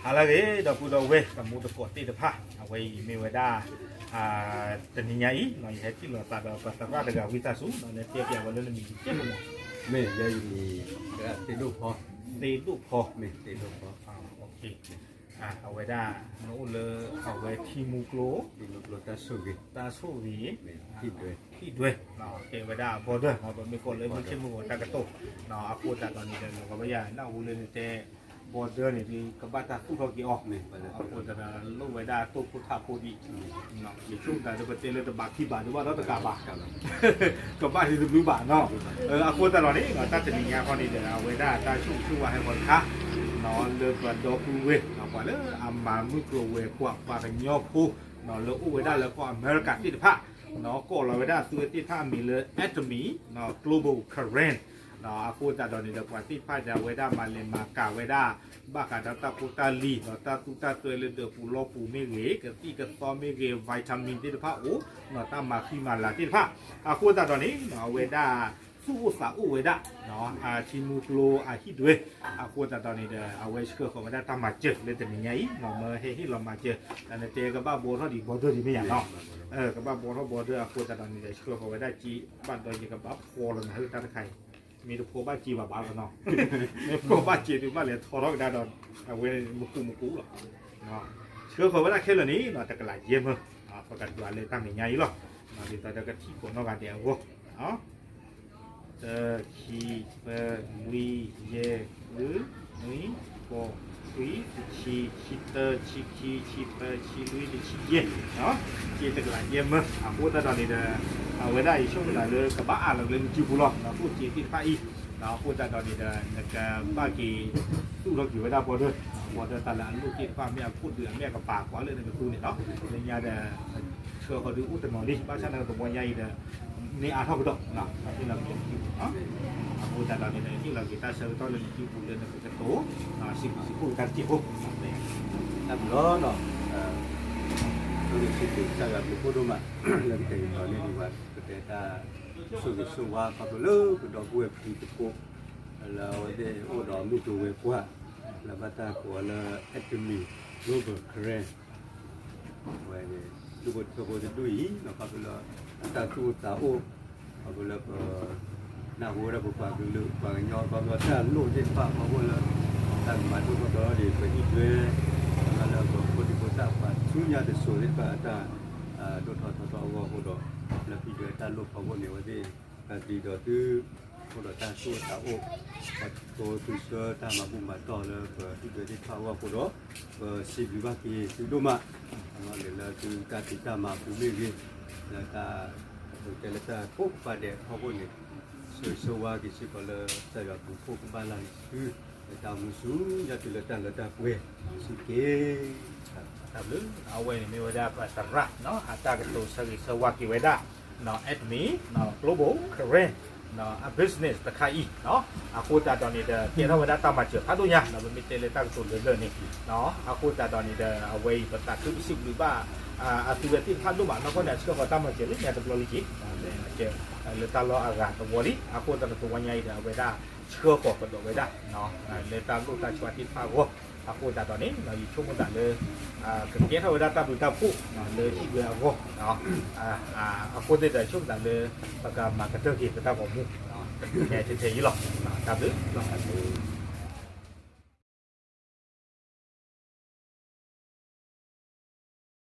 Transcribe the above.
ဟါလၢအဂ့ၤ ဒီပုၢ်ဒီဝဲၢ် တံၤသကိးသ့ၣ်တဖၣ်, အဝဲအံၤမ့ၢ်ဝဲဒၣ် တနံၤညါအံၤ ယဟဲထံၣ်လိာ်သးဒီးပသရၣ်တဂၤဝံသးစူၤ ဒီးနတဲပျးဝဲလၢနမံၤတကဲးဖိမး. မ့ၢ်ယဲယမံၤ သ့ၣ်ဒိၣ်ဖီ, သ့ၣ်ဒိၣ်ဖီ, မ့ၢ်သ့ၣ်ဒိၣ်ဖီ, အဝဲဒၣ် နအိၣ်လၢအဝဲထံမူကျိ တၢ်ဆိၣ်ဂ့ၤ, တၢ်ဆိၣ်ဂ့ၤ ဟံၣ်ဒွဲ, ကဲဝဲဒၣ် border ပမ့ၢ်ကိးလၢမုၢ်ဆ့ၣ်မုၢ်ဂီၤတၢ်ကတိၤ, အဃိသတးဒီးန့ၣ်ဒီး လီၤကဘၣ်ယၤနၢ်ဟူလၢနတဲ border န့ၣ်ဒီး ကဘၣ်တၢ်သူၣ်ထီၣ်က့ၤအီၤ, အဃိသတးဒီးလိၣ်ဝဲဒၣ်တိၢ်ခိၣ်ထးခိၣ်ဒံး, ယဆိကမိၣ်သးဒီးပတဲလၢတဘးခံဘးဒံးဘၣ်ဒီးတကးဘၣ် ကဘၣ်ဒံးတဘျုးဘၣ်နီၤ, အဃိသတးဒီးန့ၣ် တၢ်တနံၤညါခီန့ၣ်ဒီး အဝဲဒၣ်တၢ်ဆိၣ်ဂ့ၤဆိၣ်ဝါဟဲဂီၤတခါ လၢပဒီပုၢ်ဝဲၢ် ပှၤလၢအမၤမုၢ်ကျိၤဝဲၤကွာ် ပှၤကညီဖိ လၢအိၣ်ဝဲဒၣ်လၢကီၢ်အမဲရကၤသ့ၣ်တဖၣ် ကိးလီၤဝဲဒၣ်အသုဝဲသ့ၣ်တဖၣ်အမံၤလၢ Atomy Global Karen, အဃိသတးဒီးန့ၣ်ဒီး ပှၤသ့ၣ်တဖၣ်ဒီးအဝဲဒၣ်မၤလဲၤမၤကၤဝဲဒၣ် ဘၣ်ဃးဒီးတၢ်ဖိတၢ်လံၤ ဒီးတၢ်သူတၢ်စွဲလၢဒၢးပူၤလီၢ်ပူၤမ့ၢ်ဂ့ၤ, ကသံၣ်ကသီမ့ၢ်ဂ့ၤ, vitamin သ့ၣ်တဖၣ်အိၣ်, တၢ်မၤဃံမၤလၤသ့ၣ်တဖၣ်, အဃိသတးဒီးန့ၣ် အဝဲဒၣ်သူၣ်အိၣ်သးအိၣ်ဝဲဒၣ် ထံမူကျိအဟံၣ်ဒွဲ, အဃိသတးဒီးန့ၣ်ဒီး အဝဲဆှၢဃီၤဝဲဒၣ်တၢ်မၤစၢၤလၢတနံၤညါအံၤ မ့ၢ်ဟဲဟ့ၣ်လီၤမၤစၢၤ, တၢ်နတဲကဘၣ်ဘှီထီၣ်ဒံး border ဒံးမ့ၢ်ယါနီၤ, ကဘၣ်ဘှီထီၣ် border အဃိသတးဒီးန့ၣ်ဒီး ဆှၢဃီၤဝဲဒၣ်စ့ ဘၣ်ဒီးယကဘၣ်ဖှီလီၤနၤလၢတၢ်တခါအံၤ, မ့ၢ်တဖှီဘၣ်စ့ဘၣ်ဘၣ်လီၤနီၤ, မ့ၢ်ဖှီဘၣ်စ့ဒီးဘၣ်လဲၤထီထီၣ်ကဒါဒီး အဝဲမကူးမကူးလီၤ, ဆှၢဃီၤဝဲဒၣ်ခဲလၢာ်န့ၣ် တကလးယဲၢ်မၢ, ပကဒွးလၢတၢ်မဲာ်ညါအံၤလီၤ, ဒ်သိးဒီးကထံၣ်ကိးနီၢ်ဂၤဒဲးအဂီၢ် တၢ ခံ သၢ လွံၢ် ယဲၢ် ဃု နွံ ဃိး ခွံ တဆံ ဆံတၢ ဆံခံ ဆံသၢ ဆံလွံၢ် တဆံယဲၢ်, စ့တကလးယဲၢ်မၢ, အဃိသတးဒီးန့ၣ်ဒီး အဝဲဒၣ်ယဆိကမိၣ်သးလၢကဘၣ်အးလီၤလၢနစုပူၤလီၤ, အိၣ်စ့သ့ၣ်တဖၣ်အံၤ, အဃိသတးဒီးန့ၣ်ဒီး နကဘၣ်က့ၤသူၣ်ထီၣ်က့ၤဝဲဒၣ် border, border တၢ်လၢအလိၣ်သ့ၣ်တဖၣ် မ့ၢ်အခိၣ်ဒုး မ့ၢ်အကပၤကွၢ်လၢနကသူန့ၣ်လီၤ, လၢညါဒီး ဆှၢဃီၤဒုးအိၣ်တနီၤလံ, ဘၣ်ဆၣ်န့ၣ်သဝီညါအံၤဒီး မ့ၢ်အါထီၣ်ကဒီး ဟ့ၣ်လီၤက့ၤနစုပူၤ, အဃိသတးဒီးန့ၣ်ဒီး ဟ့ၣ်လီၤက့ၤတၢ်ဆၢကတီၢ်လၢနစုပူၤလၢနကကတိၤ စံးဘျုးစံးဖှိၣ်က့ၤတၢ်တစဲးဖိ, တၢ်ဘျုးလီၤ, ဆိၣ်ဂ့ၤဆိၣ်ဝါဘျုးဖှိၣ်ဒိၣ်မး, လၢကတဲာ်ကတီၤန့ၣ်ဒံးဘၣ် ပတဲတၢ်ဆိၣ်ဂ့ၤဆိၣ်ဝါခီဖျိလၢပဒီပုၢ်ဝဲၢ်ဖံသကိး လၢအဝဲသ့ၣ်အိၣ်ဒီးမုၢ်ကျိၤဝဲၤကွာ် လၢဘၣ်တၢ်ကိးအီၤလၢ Atomy Global Karen ဝဲန့ၣ် ဒူၣ်ဖိထၢဖိတဒူၣ်အံၤ ခီဖျိလၢ အတၢ်သူၣ်အိၣ်သးအိၣ် ခီဖျိလၢပ နၢ်ဟူဝဲဒၣ်ပပှၤကလုာ် ပှၤကညီ ခီဖျိတၢ်လိၣ်သ့ၣ်တဖၣ် ခီဖျိလၢ တၢ်ကမၤဒိၣ်ထီၣ်ထီထီၣ်ဒံး ပဟံၣ်ဒွဲ လၢပဖိဒံဖိသၣ်ပှၤဆူညါတစိၤသ့ၣ်တဖၣ် အတၢ် ဒိၣ်ထီၣ်ထီထီၣ်အဂီၢ်အဃိဒီး လၢဟံၣ်ဒွဲတၢ်လိၣ်ဖီခိၣ်န့ၣ် အဝဲသ့ၣ် ပဒံးဒီးသု အိၣ်ဒီးတၢ်သူၣ်အိၣ်သးအိၣ် ပထိသုဆှၢတၢ်မၤဘူၣ်မၤတီၢ်လၢပဟံၣ်ဒွဲသ့ၣ်တဖၣ်အဂီၢ်အဃိဒီး ပစံးဘျုးဘၣ်က့ၤသုဒိၣ်မး လၢသုတၢ်ဖံးတၢ်မၤအပူၤမ့ၢ်ဂ့ၤ လၢတၢ် ပတဲလၢတၢ်ကိးကပၤဒဲးအဖီခိၣ်န့ၣ် ဆိၣ်ဂ့ၤဆိၣ်ဝါက့ၤစ့ၢ်ကီးလၢ ကစၢ်ယွၤပူၤဖှိၣ်ကဘၣ်လၢ်န့ၣ်သု လၢတၢ်မူဆူညါတုၤလၢတၢ်လၢတၢ်ပှဲၤ စူၢ်က့ၤ တၢ်ဘျုး အဝဲန့ၣ်မ့ၢ်ဝဲဒၣ်ပသရၣ် အတၢ်ကတိၤဆၢဂ့ၤဆၢဝါက့ၤဝဲဒၣ် Atomy Global Karen အ business တခါအံၤ အဃိသတးဒီးန့ၣ်ဒီး ကဲထီၣ်ဝဲဒၣ်တၢ်မၤစၢၤဖးဒိၣ်ညါ ပမ့ၢ်တဲလၢတၢ်ကတိၤလၢလၢာ်န့ၣ် အဃိသတးဒီးန့ၣ်ဒီး အဝဲအံၤပသးခုပစံးဘျုးဘၣ် အသုဝဲသ့ၣ်တဖၣ်ဒိၣ်မး နီၢ်ကီၢ်န့ၣ် အဆှၢဃီၤတၢ်မၤစၢၤလၢညါတဘျီလံက့ၤ လၢတၢ်လီၢ်အဂၤသဝီလံ အဃိသတးဒီးသဝီညါအံၤဒီး အဝဲဒၣ်ဆှၢဃီၤကဒီးဝဲဒၣ် လၢတၢ်လိၣ်တၢ်ဆှၢသ့ၣ်တဖၣ်အဂီၢ် အဃိသတးဒီးန့ၣ် ယဆိကမိၣ်သးလၢ ကကဲထီၣ်ဝဲဒၣ်တၢ်ဘျုးတၢ်ဖှိၣ် လၢဟံၣ်ဒွဲအဂီၢ် အဃိသတးဒီးဆိကမိၣ်သးလၢ ပကမၤကတၢၢ်က့ၤပတၢ်ဂီၤမူ ထဲထဲအံၤလီၤ တၢ်ဘျုး